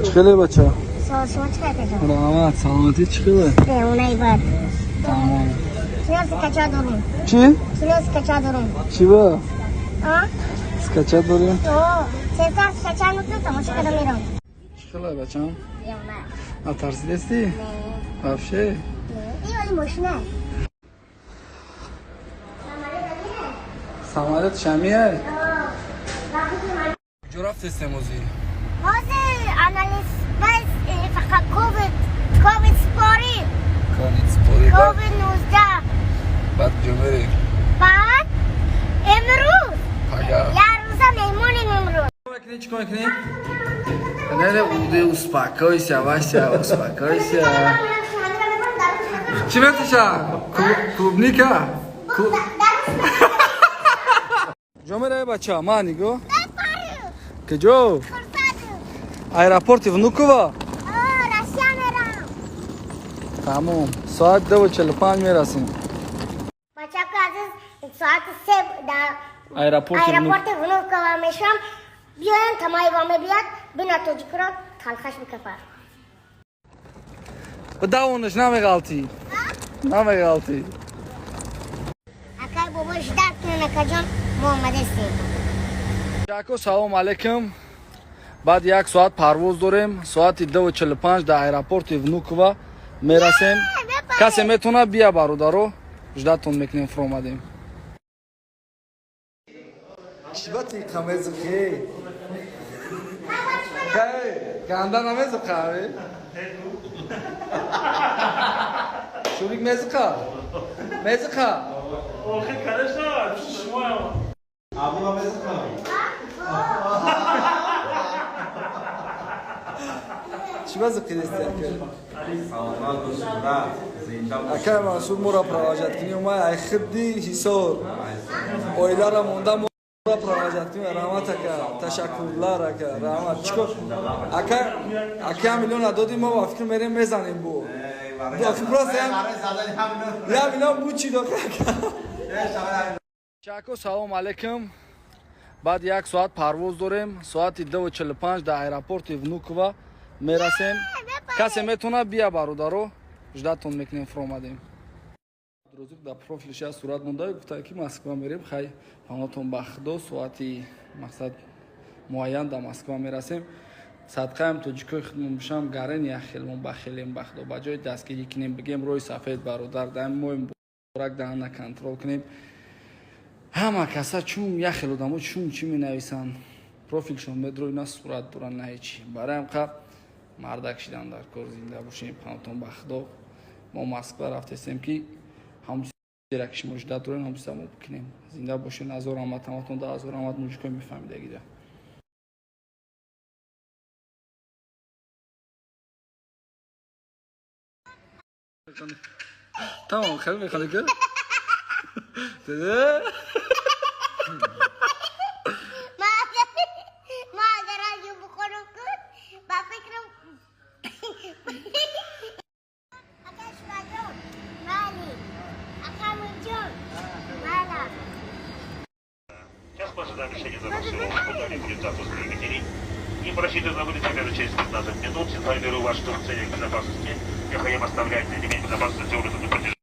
Чӣ хеле, бача? Шумо чӣ хеле? Раҳмат, саломатӣ чӣ хеле? Бемонаи бад. Тамом. Кино скачать дорем. Чӣ? Кино скачать дорем. Чӣ ба? А? Скачать дорем? О, тезтар скачать мекунам, тамошо карда мерам. Чӣ хеле, бачам? Бемона. Натарсидестӣ? Не. Вообще? Не. Ин оли мошина. Самолёт шамия? Куҷо рафтестем ҳозир? Ҳозир анализ бас, фақат ковид спорӣ. Ковид спорӣ. Ковид 19. Баъд куҷо мерем? Баъд имрӯз. Пага. Як рӯза меҳмонем имрӯз. Мекунӣ, чӣ кор мекунӣ? Не, не, уде, успокойся, Вася, успокойся. Чӣ меташа? Клубника? Куҷо меравӣ, бача? Ма нигоҳ. Куҷо? Аэропорти Внуково? Россия мерам. Тамом. Соат 2:45 мерасем. Бачако азиз, соати 3 дар аэропорти аэропорти Внуково мешавам. Биёем, Тамаева мебиёд, бина тоҷикро талхаш бикафа. Давонаш намеғалтӣ. Намеғалтӣ. Акай бобо, ждать кунен, акаҷон, мо омадестем. Ако, салом алейкум. Баъд як соат парвоз дорем. Соати 2:45 дар аэропорти Внуково мерасем. Касе метавонад бия, бародаро? Ждать тон мекунем, фуромадем. Чӣ ба тиқа мезухӣ? Ганда намезуқа? Шурик мезуқа? Мезуқа? Охи, конечно, шумо. Абула мезуқа. Чӣ ба зуқидести, ака? Саломат бошед, брат. Зинда бошед. Акай Мансур моро провожать кунӣ омад, ай хидди Ҳисор. Оилара монда, моро провожать кунӣ. Раҳмат, ака, ташаккурлар, ака, раҳмат. Чикор? Ака, ака, миллиона додим, мо ба фикр мерем, мезанем бу. Просто 1 миллион бу чӣ дод, ака? Чако, салом алейкум. Баъд як соат парвоз дорем. Соати 2:45 дар аэропорти Внуково мерасем. Касе метавонад бия, бародаро? Ждать тон мекунем, фуромадем. Розиқ дар профилш як сурат монда, гуфта ки Москва мерем. Хай, панотон ба Худо, соати мақсад муайян дар Москва мерасем. Садқаам тоҷикои худмон бошам, гарен як хелмон ба хелем, ба Худо, ба ҷои дастгирӣ кунем, бигем роҳи сафед, бародар, даем мои муборак, даҳана контрол кунем. Ҳама каса чун як хел одамо чун чӣ менависанд, профилшон медрои, на сурат доранд, на ҳечи. Барои ҳамқа мардак шидан дар кор. Зинда бошем, панотон ба Худо. Мо Москва рафтестем, ки ҳамчизера ки шумо ждать дорем, ҳамчиза мо бикунем. Зинда бошем, ҳазор раҳмат ҳаматон, да ҳазор раҳмат, мужикои мефаҳмидагида. Тамом, хеле мехоҳӣ ки? Ма агар радио бихонам кун, ба фикрам ака Шураҷон, бале, ака Муҷон, бала. Сейчас мы ожидаем решения за всего, будет запуск двигателей. И мы рассчитываем на вылет примерно через 15 минут. Информирую вас, что в целях безопасности необходимо оставлять ремень безопасности на протяжении